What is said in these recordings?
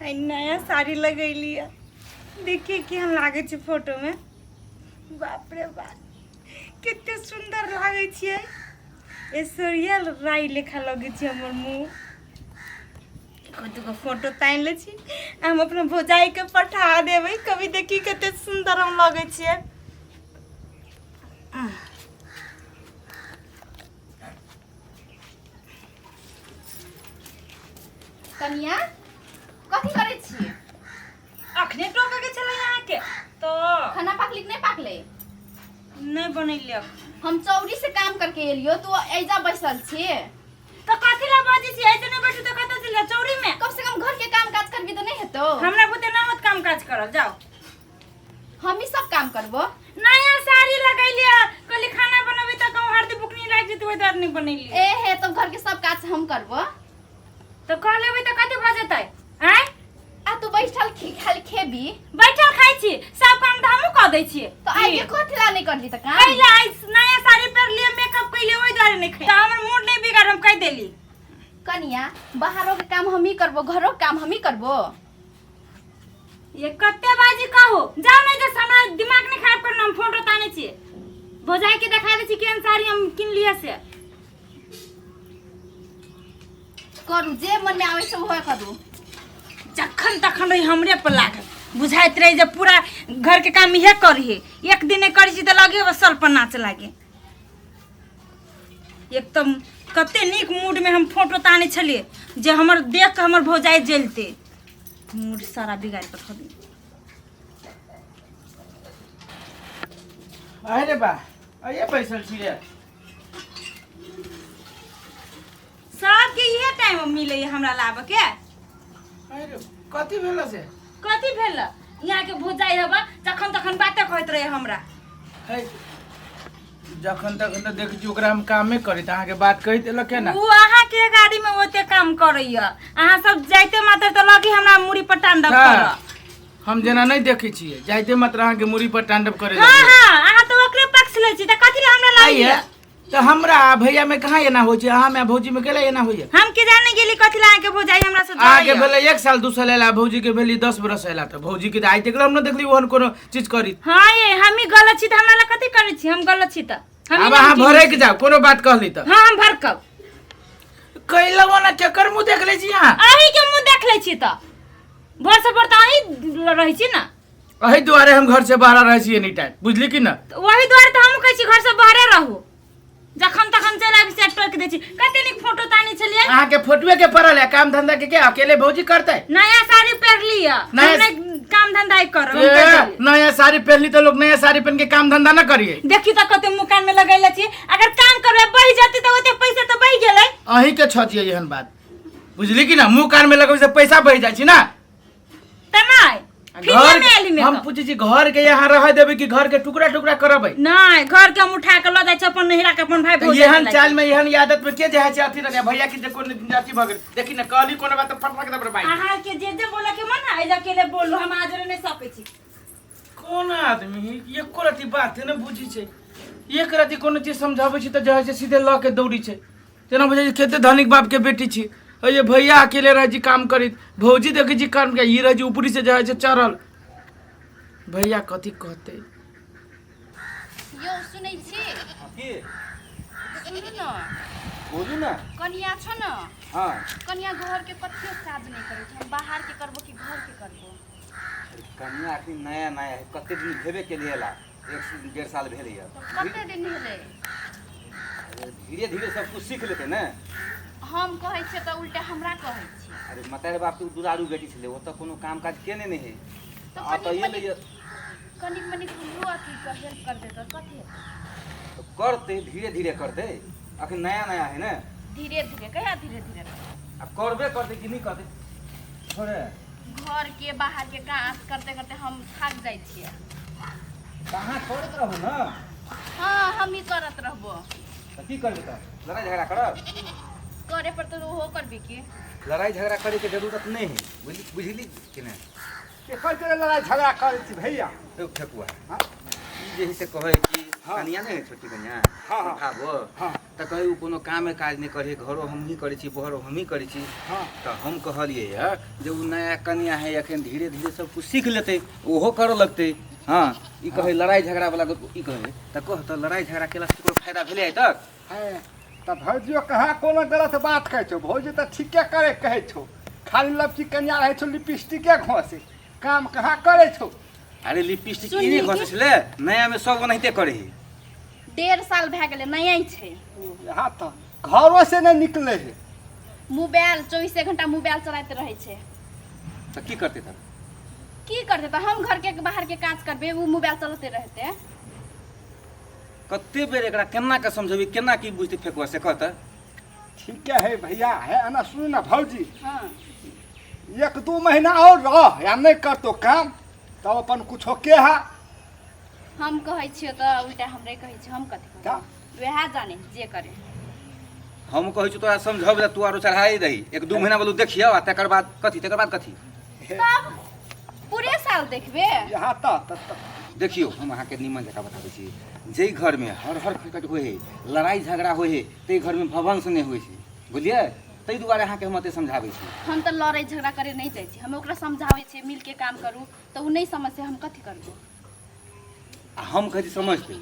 आइ नया साड़ी लगैली है, देखिए केहन लागै छै फोटोमे। बाप रे बाप, कते सुन्दर लागै छियै। ऐश्वर्या राय लेखा लगै छै हमर मुँह। एगो दूगो फोटो तानि लै छी, हम अपना भौजाइके पठा देबै कभी। देखी कते सुन्दर हम लगै छियै। कनिया, कथी करै छियै? अखने टोके के छलै अहाँके तो। खाना पाकली कि नहि पाकलै? नहि बनेलियै। हम चौरी से काम करके एलियो, तू एजा बैसल छियै। तऽ कथी ला बजै छी? ऐसे नहि बैठू तऽ कतऽ चलि जाउ चौरी में? कम से कम घर के काम काज करबी तऽ नहि हेतौ? हमरा बुते ना होत काम काज करल, जाओ। हम ही सब काम करबो। नया साड़ी लगैलियै, कहली खाना बनबी तऽ कहूँ हरदी बुकनी लागि जेतै, ओहि दुआरे नहि बनेलियै। ए हे, तब घर के सब काज हम करबो। तऽ कह लेबै तऽ कथी भऽ जेतै? आँय? आ तू बैठल खाली खेबी? बैठल खाइ छी, सब काम तऽ हमहूँ कऽ दै छियै। तऽ आइ के कथी ला नहि करली तऽ काम? कैला आइ नया साड़ी पहिरलियै, मेकअप कैलियै, ओहि दुआरे नहि खै। तऽ हमर मूड नहि बिगाड़, हम कहि देली। कनिया, बाहरो के काम हमही करबो, घरो के काम हमही करबो। ये कते बाजी कहू, जाओ नहीं तो हमरा दिमाग नहीं खराब करना। हम फोन रोताने छियै, भौजाई के देखा दै छी केहन साड़ी हम किन लिए से। करू, जे मन में आबै छै ओहो करू। जखन तखन रही हमरे पर लागल, बुझाइत रही जे पूरा घर के काम इहे करी। एक दिन नहि करै छी तऽ लगे बसल पर नाच लागे। एकदम कते नीक मूड में हम फोटो ताने छलियै जे हमर देख के हमर भौजाई जलते, मूड सारा बिगाड़ के धऽ देली। अरे बा, अये बैसल छियै? सबके इहे टाइम मिले हमरा लाबऽ के। अरे, कथी भेल से? कथी भेल? यहाँ के भौजाई हबा, जखन तखन बाते कहैत रहे हमरा। है, जखन तखन तऽ देखै छी ओकरा हम कामे करैत, अहाँके बात कहि देलक केना? उ अहाँ के गाड़ी में ओते काम करैया, अहाँ सब जाइते मात्र तऽ लगी हमरा मुड़ी पर तांडव हाँ। करऽ। हम जेना नहि देखै छियै, जाइते मात्र अहाँके मुड़ी पर तांडव करे। हाँ हाँ, अहाँ तऽ ओकरे पक्ष लै छी, तऽ कथी लए हमरा आइए लागिए? तऽ हमरा आ भैया में कहाँ एना होइ छै? अहाँ में आ भौजी में केला एना होइया? हम के जाने गेली कथी लए अहाँके भौजाई हमरा से अहाँके जरैया। भेलै 1 साल 2 साल एला, भौजी के भेली 10 बरस एला, तऽ भौजी के तऽ आइ तक हम नहि देखली ओहन कोनो चीज करी। हाँ ये, हम ही गलत छी तऽ हमरा लए कथी करै छी? हम गलत छी तऽ हम आब अहाँ भरक जाउ, कोनो बात कहली तऽ। हाँ, हम भरकब। कैला ओना केकर मुँह देख लै छी अहाँ? अहीं के मुँह देख लै छी। तऽ भोर से भोर तऽ अहीं रहै छी ने। एहि दुआरे हम घर से बाहर रहै छी एनी टाइम, बुझली कि ना? तऽ वही दुआरे तऽ हमहूँ कहै छी घर से बाहरे रहू। जखन तखन चलि आबी से टोकि दै छी। कते नीक फोटो तानी छलियै। अहाँ के फोटुए के पड़ल है, काम धंधा के अकेले भौजी करते? नया साड़ी पहिरली है। नया- हम नहि काम धंधा ही करब, हम ए, कहि देलियै। नया साड़ी पहनली तो लोग नया साड़ी पहन के काम धंधा ना करिए? देखी तऽ कते मुँह कान में लगैले छी। अगर काम करबै बहि जतै तऽ ओते पैसा तऽ बहि गेलै। अहीं के छतिए एहन बात, बुझली कि ना? मुंह कान में लगबै से पैसा बहि जाइ छै ना? तऽ नहि फ्रीए घर में आयली हम मेकअप। पूछै छी, घर के यहाँ रह देबै कि घर के टुकड़ा टुकड़ा करबै? नहि, घर के हम उठा के लऽ जाइ छी अपन नैहरा के, अपन भाई तऽ भौजाई एहन के। चाल में, एहन आदत में के जे छै अथी रखे भैया के जे कोनो दिन अथी भऽ गेल, देखी ने, कहली कोनो बात तऽ फटफट दबड़ भाई। अहाँ के जे जे बोले के मन है अकेले बोलू, हम आज नहीं सकै छी। कोन आदमी एको रति बात ने बुझी छै। एक रति कोनो चीज समझाबै छी तऽ जे होइ छै सीधे लऽ के दौड़ी छै, जेना बुझै छै कते धनिक बाप के बेटी छी। अरे भैया अकेले रहै छी काम करैत, भौजी देखै छी काम के, ई रहै छी ऊपरी से जे होइ छै चढ़ल। भैया कथी कहतै? यौ, सुनै छी? की? सुनू ने। बोलू ने। कनिया छौ ने? हाँ। कनिया घर के कथियो काज नहि करै छै। हम बाहर के करबो कि घर के करबो? अरे कनिया अखनी नया नया है, कते दिन भेबे के लिए ला, एक डेढ़ साल भेलै। तऽ कते दिन भेलै? अरे धीरे धीरे सब कुछ सीख लेतै ने। हम कहै छियै तऽ उल्टे हमरा कहै छियै। अरे मतारे बाप के दुलारू बेटी छलै, ओतऽ कोनो काम काज केने नहि है। तऽ आ तऽ कनिक एलै। मनिक, कनिक मनिक हमरो अथी हेल्प कर देतै, कथी हेतै? तऽ करतै, धीरे धीरे करतै, अखन नया नया है ने। धीरे धीरे कहिया धीरे धीरे करतै? आ करबे करतै कि नहि करतै छोड़े। घर के बाहर के काज करते करते हम थाक जाइ छियै। तऽ अहाँ करैत रहू ने। हाँ, हम ही करत रहबो। तऽ की करबै? तऽ लड़ाइ झगड़ा करब? करे पर तऽ ओहो करबी की। लड़ाइ झगड़ा करैके जरूरत नहि है, बुझली, बुझली कि नहि? केकर के लड़ाइ झगड़ा करै छी भैया? यौ ठेकुआ। हाँ? ई जे है से कहै कि हाँ। कनिया नहि है छोटी कनिया हाँ, हाँ। भागो हाँ। तऽ कहै ओ कोनो कामे काज नहि करै घरो हमही करै छी बहरो हमही करै छी हाँ तऽ हम कहलियै यऽ जे ओ नया कनिया है एखन धीरे धीरे सब कुछ सीख लेतै ओहो करऽ लगतै हँ ई कहै लड़ाइ झगड़ा वाला गप ई कहै तऽ कह तऽ लड़ाइ झगड़ा केलासँ ककरो फायदा भेलै आइ तक है तऽ भौजियो कहाँ कोनो गलत बात कहै छौ भौजी तऽ ठीके करे कहै छौ खाली लपची कनिया रहै छौ लिपस्टिके घोसे काम कहाँ करै छौ अरे लिपस्टिक सुनही ई नहि की? घसै छलै नयामे सब ओनाहिते करै है 1.5 साल भए गेलै नया छै यहाँ तऽ घरो से नहि निकले है मोबाइल 24 घंटा मोबाइल चलाइत रहै छै तऽ की करतै तब की करतै तऽ हम घर के बाहर के काज करबै ओ मोबाइल चलते रहतै कते बेर एकरा केना के समझेबै केना की बुझतै फेकुआ से कह तऽ ठीके है भैया है एना सुन ना भौजी हाँ एक दू महीना और रह या नहीं करतो काम तब अपन कुछो के है हम कहै छियै तऽ उल्टा हमरे कहै छियै हम कथी का? कहबै वएह जाने जे करे हम कहै छी तोरा समझब तऽ तू आरो चढ़ाई दही एक दू महीना बोलू देखियौ आ तकर बाद कथी तकर बाद कथी तब पूरे साल देखबे यहाँ तऽ तऽ देखियौ हम अहाँके निमन जकाँ बताबै छी जाहि घरमे हर हर खटखट होइ हइ लड़ाइ झगड़ा होइ हइ ताहि घरमे भवंश नहि होइ छै बुझलियै ताहि दुआरे अहाँके हम एते समझाबै छी हम तऽ लड़ाइ झगड़ा करे नहि जाइ छी हम ओकरा समझाबै छियै मिलके काम करू तऽ ओ नहि समझतै हम कथी करबो आ हम कहै छी समझतै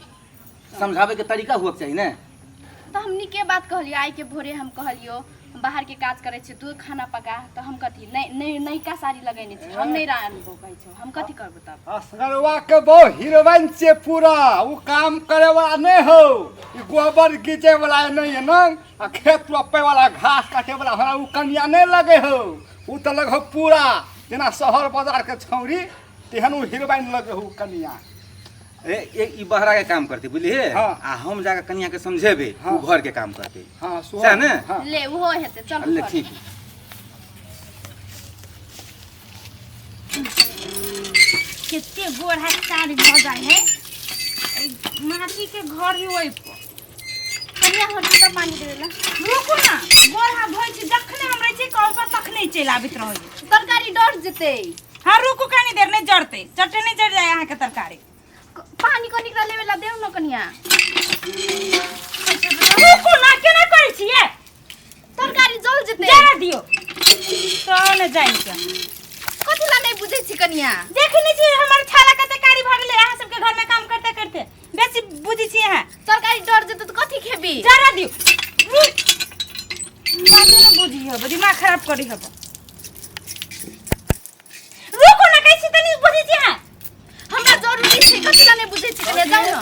समझाबैके तरीका हुअके चाही ने तऽ हम नीके बात कहलियो आइके भोरे हम कहलियो हम बाहरके काज करै छियै तू खाना पका तऽ हम कथी नहि नहि नयका साड़ी लगेने छी हम नहि रान्हबो कहै छौ हम कथी करबो तब असगरवा के बहु हीरोइन से पूरा उ काम करे वाला नहीं हो ई गोबर गीचे वाला नहीं है ना आ खेत रोपे वाला घास काटे वाला हमरा उ कनिया नहीं लगे हो उ तो लगे हो पूरा जेना शहर बाजार के छौरी तेहन उ हीरोइन लगे हो उ कनिया ए ए ई बहरा के काम करते बुझलिए हाँ। आ हम जाके कनिया के समझेबे हाँ। उ घर के काम करते हाँ सुहा सएह ने? हाँ ले ओहो हेतै चल ले ठीक कते गोर हाथ कारी भऽ जाइ है एहि माटी के घर ही ओहि पर कनिया हो तऽ पानी देवे ला रुकू ना गोर हाथ धोइ छी जखने हम रहै छी कल पर तखने चलि आबैत रहै तरकारी डर जेतै हाँ रुकू कनी देर नहीं जरते चटे नहीं जर जाए अहाँ के तरकारी पानी कनिक लेवे ला देऊ न कनिया रुकू ना केना करै छियै तरकारी जल जेतै जरा दियो तो ने जानि के कथी ला नहीं बुझै छी कनिया देखै नहीं छी हमर छाला कते कारी भऽ गेलै अहाँ सबके घर में काम करते करते बेसी बुझै छी अहाँ तरकारी डर जेतै तऽ कथी खेबी जरा दियो बाते ने बुझी हब दिमाग खराब करी हब रुको ना कैसे तनी बुझै छी अहाँ हमरा जरूरी छै कथी ला नहीं बुझै छी कनिया जाउ न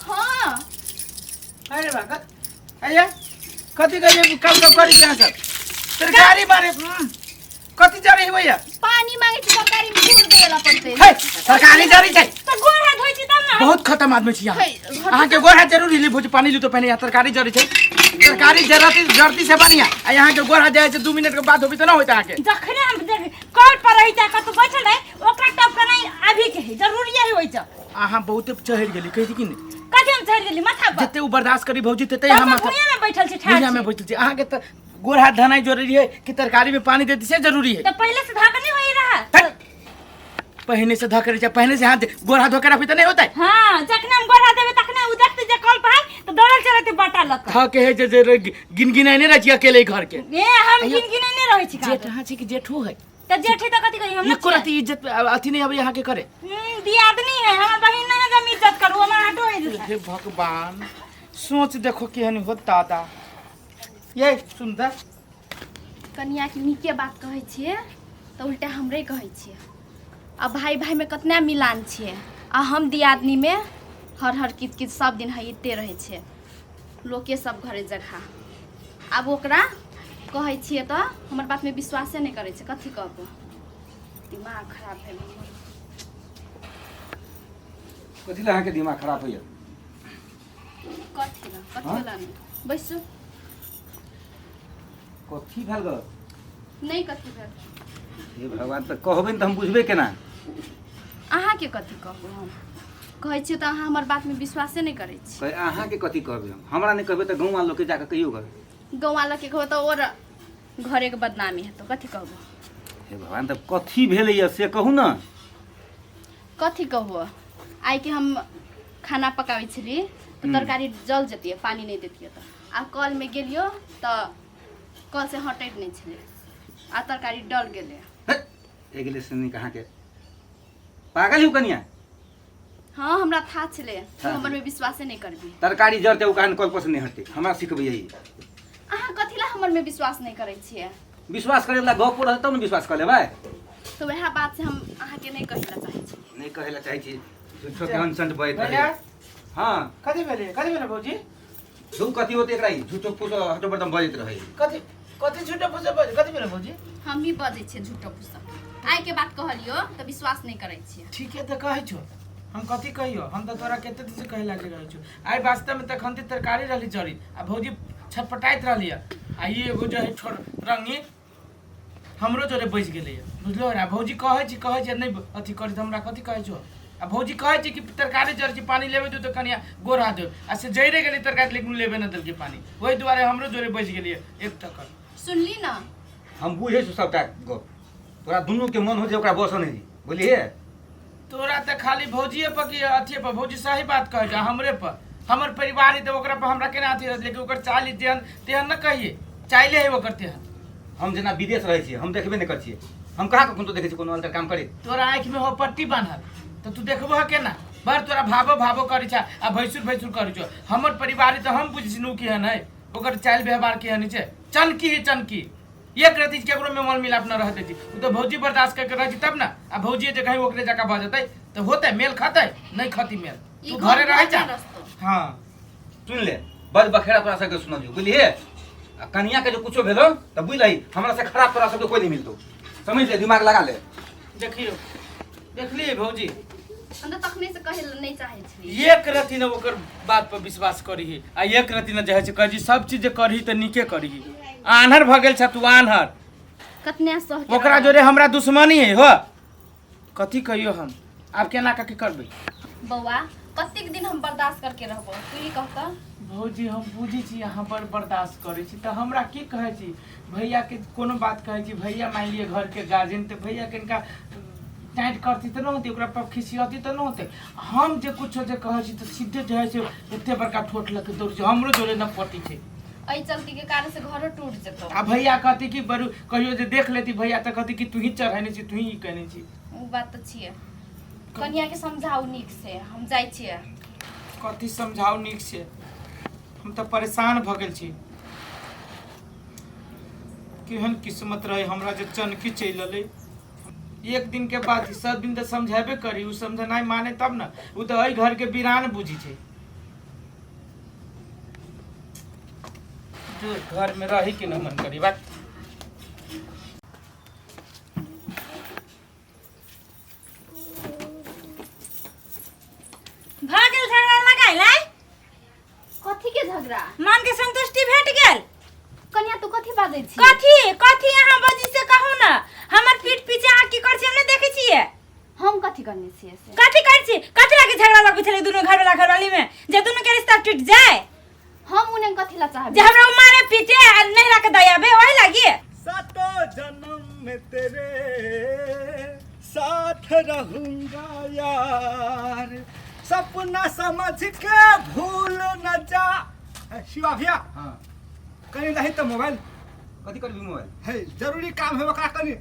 हाँ अरे बा अये कथी कहिए कल कल करी यहाँ सब तरकारी बारे कथी जरे है भैया पानी मांगे छी तरकारी में घूर देला पड़तै हे तरकारी जरी छै तऽ गोर हाथ धोइ छी तब ने बहुत खतम आदमी छी यहाँ हे, घर अहाँ के गोर हाथ जरूर हिली भुज पानी लू तो पहले यहाँ तरकारी जरी छै तरकारी जरती जरती से बढ़िया आ यहाँ के गोर हाथ जाइ छै 2 मिनट के बाद होबी त ना होइत अहाँ के जखने हम देख कल पर रही जा कतौ बैठल रही ओकरा टप के नहीं अभी के है जरूरी है होइ छै अहाँ बहुते चढ़ि गेली कहै छी कि नहि कथी हम चढ़ि गेली माथा पर जते उ बर्दाश्त करी भौजी तते तब हम हम माथा भुइयाँ में बैठल छी ठाढ़ भुइयाँ में छी बैठल छी अहाँ के त गोर हाथ धनाइ जरूरी है कि तरकारी में पानी देती से जरूरी है तऽ पहिले से धक नहीं होई रहा हट! पहले से धक रही छै पहले से हाथ गोर हाथ धोके रखबी त नहीं होतै हाँ जखने हम गोर हाथ देबै तखने उ देखते जे कल पर है तऽ दौड़ल चलते बाटा लऽ कऽ थक है जे जे गिन गिनाइ नहीं रहै छी अकेले घर के ए हम गिन गिने नहीं रहै छी जेठ अहाँ छी कि जेठो है तऽ जेठी तऽ कथी कही हम एको रति इज्जत अथी नहीं अबै अहाँ के करे दियादनी है हमर बहिन नहीं है जे हम इज्जत करू हमर हाथो है हे भगवान सोच देखो केहन हो दादा ये सुंदर कनिया के नीके बात कहै छियै तऽ उल्टा हमरे कहै छियै आ भाई भाई में कतना मिलान छियै आ हम दियादनी में हर हर किच किच सब दिन हइते रहै छियै लोके सब घरे जगह आब ओकरा कहै छियै तऽ हमर बातमे विश्वासे नहि करै छै कथी कहबो दिमाग खराब भेल हमर। कथी लए अहाँके दिमाग खराब होइया कथी ला कथी ला नहि बैसू कथी भेल गो नहि कथी भेल हे भगवान तऽ कहबै ने तऽ हम बुझबै केना अहाँके कथी कहू हम कहै छियै तऽ अहाँ हमर बातमे विश्वासे नहि करै छी कहै अहाँके कथी कहबै हम हमरा नहि कहबै तऽ गाँव लोकके जाकऽ कहियौ गऽ गौआ लऽके कहबै तऽ आओर घरेके बदनामी हेतौ कथी कहबो हे भगवान तऽ कथी भेलैया से कहू ने कथी कहबो आइके हम खाना पकाबै छली तऽ तरकारी जल जतियै, पानि नहि देतियै तऽ। आ कलमे गेलियो तऽ कल से हटैत नहि छलै आ तरकारी डल गेलै। हे, गेलै सुनी कहाँके पागल हूँ कनिया। हाँ, हमरा था छलै, तू था हमर में विश्वासे नहि करबी। तरकारी जरते ओ कहान कल पर से नहीं हटते, हमरा सिखबै यही। अहाँ कथी ला हमर में विश्वास नहि करै छियै? विश्वास करे वाला गप रहत तब ने विश्वास कऽ लेबै। तऽ वएह बात से हम अहाँके नहि कहै ला चाहै छी। नहीं कहै ला चाहै छी, झूठो के अनसंट बजैत रहै। भैया। हाँ। कथी भेलै, कथी भेलै भौजी? धू कथी होते एकरा ई झूठो फूसो हटो बरदम बजैत रहै। कथी कथी झूठो फूसो बजै, कथी भेलै भौजी? हम ही बजै छियै झूठो फूसो? आइ के बात कहलियो तऽ विश्वास नहि करै छियै। ठीके तऽ कहै छौ, हम कथी कहियो? हम तऽ तोरा कते दिन से कहे लागे रहै छौ। आइ वास्तव में तखन तरकारी रहली जरी आ भौजी छटपटाइत रहली आ ई एगो जो है छोड़ रंगी हमरो जोरे बचि गेलैए, बुझलो? आ भौजी कहै छी, कहै छी नहि अथी करी तऽ हमरा कथी कहै छौ? आ भौजी कहै छी कि तरकारी जरै छी, पानि लेबै दू तऽ कनिया गोर हाथ धोब, आ से जरिए गेलै तरकारी, लेकिन लेबे नहि देलकै पानि, ओहि दुआरे हमरो जोरे बचि गेलैए एक टक्कर। सुनली ना? हम बुझै छी सबटा गप, तोरा दुनू के मन हो जे ओकरा बसऽ नहि दी, बुझलियै? तोरा तऽ खाली भौजिए पर कि अथिए पर भौजी सही बात कहै छै, हमरे पर हमर परिवार है तऽ ओकरा पर हमरा केना अथी रहत? लेकिन ओकर चालि जेहन तेहन न कहिए, चाइले है ओकर तेहन। हम जेना विदेश रहै छियै, हम देखबे नहि करै छियै, हम कहाँ कखनो देखै छियै कोनो अलटर काम करे। तोरा आँखिमे हो पट्टी बान्हल तऽ तू देखबह केना? बड़ तोरा भावो भावो करै छै आ भैंसुर भैंसुर करै छौ। हमर परिवार है तऽ हम बुझै छी नु केहन है ओकर चालि व्यवहार, केहन छै। चनकी है चनकी, एक रति केकरो में मोल मिलाप न रहते छी। उ तऽ भौजी बर्दाश्त करके रहै छी तब न, आ भौजी जे कहीं ओकरे जकाँ भऽ जेतै तऽ होतै मेल? खतै नहि खती मेल। ई तू घर घरे रहै घर जा। रस्तो। हाँ। सुन ले, बड़ बखेड़ा तोरा सबके सुनलियौ, बुझलियै? आ कनिया के जे कुछो भेलो तऽ बुझ लही हमरा से खराब तोरा सबके कोई नहीं मिलतो, समझ ले, दिमाग लगा ले। देखियौ, देखलियै भौजी? हम तऽ तखने से कहै लए नहि चाहै छलियै। एक रति न ओकर बात पर विश्वास करही आ एक रति न जे है से कहै छी सब चीज जे करही तऽ नीके करही। आन्हर भऽ गेल छ तू, आन्हर। कतने सह के ओकरा रहब। जोरे हमरा दुश्मनी है हो, कथी कहियो हम आब, केना कऽ की करबै? बौआ, कतेक दिन हम बर्दाश्त करके रहबो, तू ही कह तऽ। भौजी, हम बुझै छी अहाँ बड़ बर्दाश्त करै छी, तऽ हमरा की कहै छी? भैयाके कोनो बात कहै छी, भैया मानि लिअ घरके गार्जियन, तऽ भैया कनिका टाइट करती तऽ नहि होतै? ओकरा पर खिसियती तऽ नहि होतै? हम जे कुछो जे कहै छी तऽ सीधे जे है से एते बड़का ठोठ लऽ के दौड़ छै, हमरो जोरे न पटी छै। एहि चलती के कारण से घरो टूट जेतौ। आ भैया कहती कि बरू कहियो जे देख लेती भैया तऽ कहती कि तू ही चढ़ेने छी, तू ही ई केने छी। ओ बात तऽ छियै। कनिया के समझाउ नीक से, हम जाइ छियै। कथी समझाउ नीक से? हम तऽ परेशान भऽ गेल छी। केहन किस्मत रहे हमरा जे चनकी चलि एलै। एक दिन के बाद सब दिन तऽ समझेबे करी, ओ समझनाइ माने तब ने। ओ तऽ एहि घर के वीरान बुझी छै, जो घर में रही के न मन करी बात। भऽ गेल झगड़ा लगायल आइ? कथी के झगड़ा? मन के संतुष्टि भेट गेल? कनिया, तू कथी बाजै छी? कथी कथी अहाँ बजी से कहू ने, हमर पीठ पीछे अहाँ की करै छी हम नहि देखै छियै? हम कथी करने छियै से? कथी करै छी? कथी लागी झगड़ा लगबै छलै दुनू घरवाला घरवाली में, जे दुनू के रिश्ता टूट जाए? हम उन्हें कथी ला चाहबे जे हमरा उ मारे पीटे आ नहीं रख दयाबे, ओही लागी? सातों जन्म में तेरे साथ रहूंगा यार, सपना समझ के भूल न जा। ए, शिवा भैया। हाँ। कनी नहीं तो मोबाइल। कथी करबी मोबाइल? है, जरूरी काम है, ओकरा कनी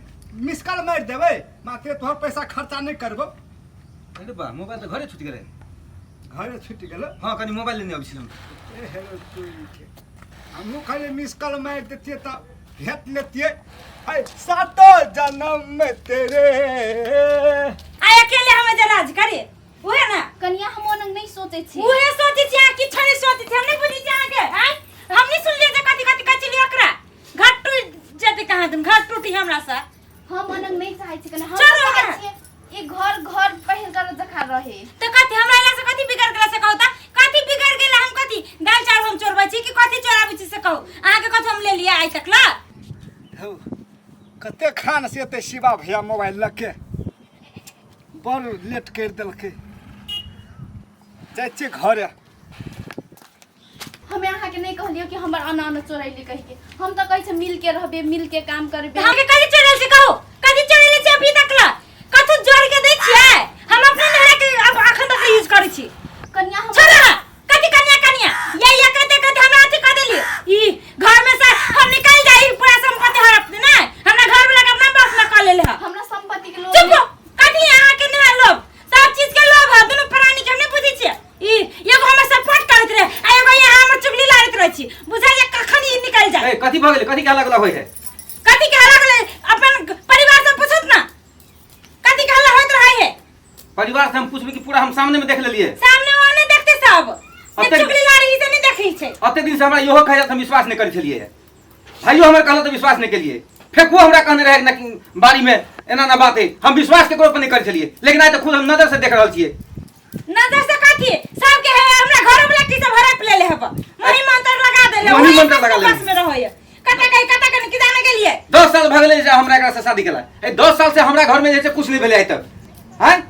मिस कॉल मारि देबै, मात्र तोहर पैसा खर्चा नहि करबो। अरे बा, मोबाइल तऽ घरे छूटि गेलै। घरे छूटि गेल? हाँ, कनी मोबाइल लेने अबै छी हम। ए हेलो, तोरी के हमहूँ खाली मिस कॉल मारि देतियै तऽ भेट लेतियै। है, सातो जन्म में तेरे आइ अकेले हमे जे राज करे उहे ना। कनिया, हम ओना नहीं सोचै छी। उहे सोचै छी अहाँ, किछो नहि सोचै छी। हम नहि बुझै छी अहाँके आँय? हम नहि सुनलियै जे कथी कथी कहै छलियै ओकरा। घर टूटि जेतै कहाँ दिन, घर टूटी हमरा से। हम ओना नहीं चाहै छी कनिया, हम चलू चाहै हमरा। छियै ई घर घर पहिलका जखा रहे। तऽ कथी हमरा अयला से कथी बिगड़ गेला से कहू तऽ? कथी बिगड़ गेला? हम कथी दालि चावल हम चोरबै छी कि कथी चोराबै छी से कहू? अहाँके कथी हम ले लिअ आइ तक ला? हौ, कते खान से एतै शिवा भैया मोबाइल लऽ के, बड़ लेट करि देलकै। जाइ छियै घरे। हमे अहाँके नहीं कहलियो कि हमर अना अना चोरैली कहि के। हम तऽ कहै छै मिल के रहबे, मिल के काम करबे। तऽ हमके कथी चोरल छी कहू? कथी चोरले छी अभी तक ला? कथू जोड़ के दै छियै? हम अपने नहरा के अब अखन तक यूज करै छी। कनिया। कथी भऽ गेलै कथी के हल्ला गुल्ला होइ है कथी के हल्ला गुल्ला अपन परिवार से पूछत ना कथी के हल्ला होइत रहे है परिवार से हम पूछबे कि पूरा हम सामने में देख लेलिए सामने वाले देखते सब अब जे तक- चुगली लाड़ी से नहीं देखै छै अते दिन से हमरा इहो कहे हम विश्वास नहीं करै छलिए भाइयो हमर कहल तऽ विश्वास नहीं केलिए फेकुओ हमरा कहने रहे ना कि बाड़ी में एना ना बात है हम विश्वास केकरो पर नहीं करै छलिए लेकिन आइ तऽ खुद हम नजर से देख रहल छियै नजर से कथी सबके है हमरा घर वाला की सब हड़प ले ले हब मही मंत्र लगा देले मही वही मंत्र लगा बस लेले। बस में रहै कता कहीं कता कहीं कि जाने गेलिए 10 साल भऽ गेलै जे हमरा एकरा से शादी केला एहि 10 साल से हमरा घर में जे छै कुछ नहीं भेलै आइ तक आँय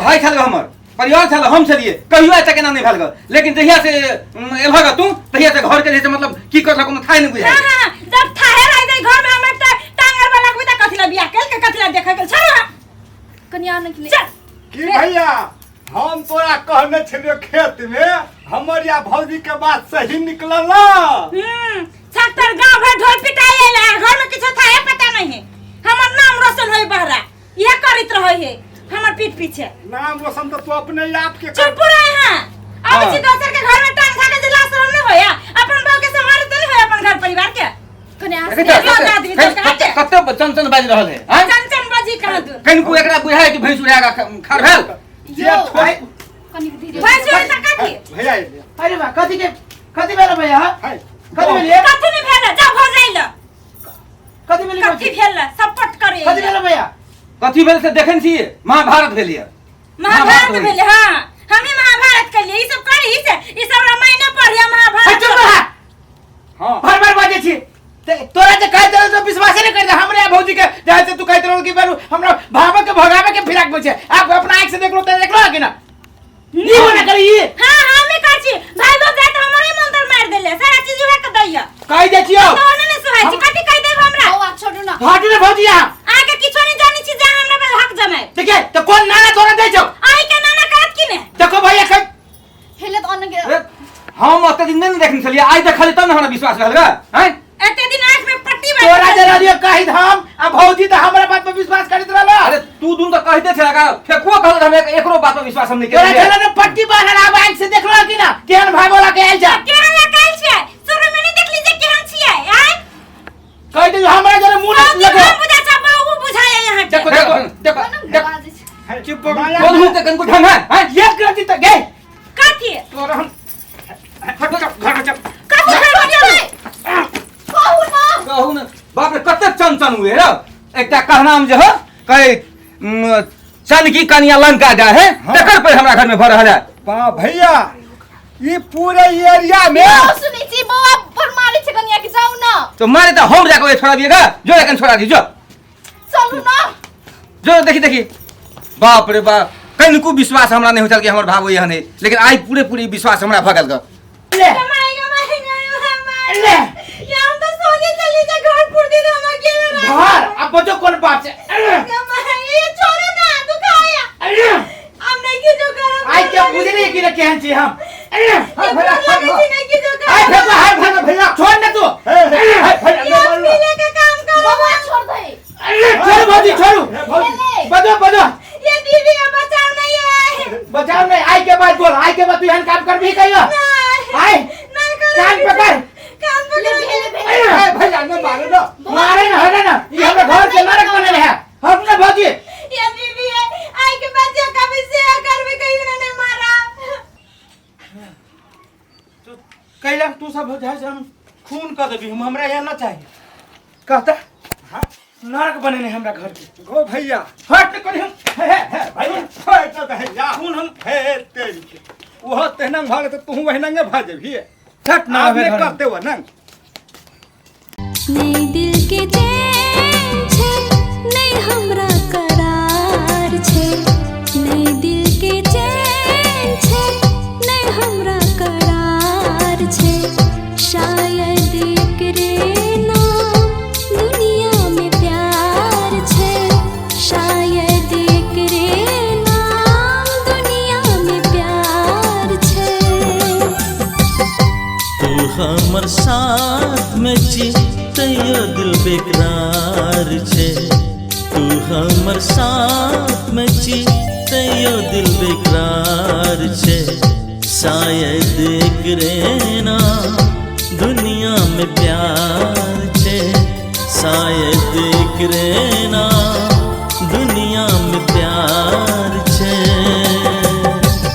भाई छल हमर परिवार छल हम छलिए कहियो आइ तक एना नहीं भेल ग लेकिन जहिया से एलह ग तू तहिया से घर के जे छै मतलब की करलक कोनो थाहे नहीं हां बुझाइ हां जब थाहे रह जाई घर में हमर त टांगर वाला लगबे त कथी ला बियाह केल के कथी ला देखै गेल छोड़ो हम कनिया ने कि चल की भैया हम तोरा कहने छलियो खेत में हमर या भौजी के बात सही निकलल ना छत्तर गांव भर ढोल पिटाई आइल है घर में किछो था है पता नहीं है हमर नाम रोशन होई बहरा यह करत रहे है हमर पीठ पीछे नाम रोशन तो तू अपने आप के कर चुप रहे हैं अब हाँ। छी दोसर के घर में टांग खा के जिला शरम नहीं होया अपन बाप के संभाले तो नहीं होया अपन घर परिवार के कनिया देखै छ, देखियौ आदमी कते तो काटे। कते चन चन बाजि रहल है आँय? चन चन बजी कहाँ तू कनिको एकरा बुझाय कि भैंस उड़ा कऽ खार भेल जे थोड़ी कनिक धीरे भैंस उड़े तऽ कथी भैया एलियै। अरे बा कथी के कथी भेल भैया है कथी भेल कथी नहीं भेल जा भऽ जाइल कथी भेल कथी भेल सपट करे कथी भेल भैया कथी भेल से देखै छियै महाभारत भेल यऽ महाभारत भेल हाँ हमें महाभारत के लिए ई सब करी से ई सब रामायण पढ़िया महाभारत चुप रह हाँ बार बार बाजै छी ते तोरा जे कहैत रहौ तो विश्वासे नहि करैत हमरे आ भौजी के जाय से तू कहैत रहौ कि बेरू हमरा भाव के भगावे के फिराक में छै आप अपना आँख से देखलो त देखलो कि ना ई मना करी ई हाँ हमें कर छी भाई लोग जाए तो हमारे मंत्र मार देले सारा चीज उहे के दैया कहि दै छियौ तो ओने ने सुहाय छी कथी कह देब हमरा बौआ छोड़ू ना हटू ने भौजी यहाँ आगे किछो नहीं जानी छी जा हमरा पे हक जमाए ठीक है तो कौन नाना तोरा दै छौ आई के नाना करत की ने देखो भैया कह हेले तो अन्न के ए, हम ओते दिन नहि ने देखने छलियै आइ देखलियै तब ने हमरा विश्वास भेल ग आँय एते दिन आंख में पट्टी बांध तोरा जे रहलियो कहि हम आ भौजी त हमरा बात पर विश्वास करैत रहलो अरे तू दुन तऽ कहिते छला का फेकुओ कहलक हम एकरो बात पर विश्वास हम नहि तोरा केलियै छला ने पट्टी बान्हल आब आँख से देखलो कि ना केहन भाई बोला के आयल जा केहन लकाल छियै शुरू में नहीं देखली जे केहन छियै आय कहि दे हमरा जरे मुंह हम न लगो बुझा छ बहु बुझाया यहाँ के देखो देखो देखो देखो बाजै छै चुप हो बोलहु के कनको ढंग है आँय? एक रति त गए कथी तोरा हम हट जा घर में चल कथी घर में चलू कहू ना कहू ने बाप रे कते चन चन हुए रौ एकटा कहनाम जे हो कहे चन की कनिया लंका जा है तकर पर हमरा घर में भर रहल है बा भैया ई पूरे एरिया में बौआ सुनै छी बौआ पर मारै छै कनिया के जाउ ना तो मारे तो हम जाके छोड़ा दिएगा जो एखन छोड़ा दी जो चलू ना जो देखी देखी बाप रे बाप कनिको विश्वास हमरा नहीं होता कि हमर भाव एहन है लेकिन आई पूरे पूरी विश्वास हमरा भऽ गेल ग ले माय गे माय गे माय ले ये हम तो सोने चली जा घर पुर दिन हम अकेले रह घर अब बचो कौन बाप से अरे गे माय ये छोड़ो ना दुखाया अरे हम नहीं की जो करब आई क्या बुझली कि ना केहन छी हम अरे ये गोर लगे छी नहीं की जो आई करब फेंको हाय फेंको भैया छोड़ ना तू हे, हे, हे, भैया ये नहीं मारू। पीले का काम करो बौआ छोड़ दे अरे छोड़ भौजी छोड़ू हे, भौजी। बजो बजो ये दीदी ये बचाओ नहीं है बचाओ नहीं आई के बाद बोल आई के बाद तू एहन काम करबी कहियो नहीं आई नहीं करो कान पकड़ कान पकड़ ले ले हे, भैया नहीं मारू ना मारे ना हटे ना ये हमरा घर के नरक बनल है हम ना भौजी ये दीदी है आई के बाद जो कभी से करबे कहियो ना नहीं मारा तो कैला तू सब जाए से हम खून कर देबी हम हमरा यहाँ ना चाहिए कहता हाँ। नरक बनेने हमरा घर के गो भैया हट करी हम हे, हे, हे, भैया छोड़ तो भैया खून हम हे तेरी के ओहो तेहना भऽ गेल तऽ तू ओहिना भऽ जेबही हट ना आब आबे नहि घर में। करते हो ना नहि दिल के चैन छै नहि हमरा करार छै नहि दिल के चैन छै नहि हमरा करार छै शायद एकरे नाम दुनिया में प्यार छै शायद एकरे नाम दुनिया में प्यार छै तू हमर साथ में छी तैयो दिल बेकरार छै तू हमर साथ में छी तैयो दिल बेकरार छै शायद एकरे ना दुनिया दुनिया में प्यार छे, शायद एकरे नाम दुनिया में प्यार।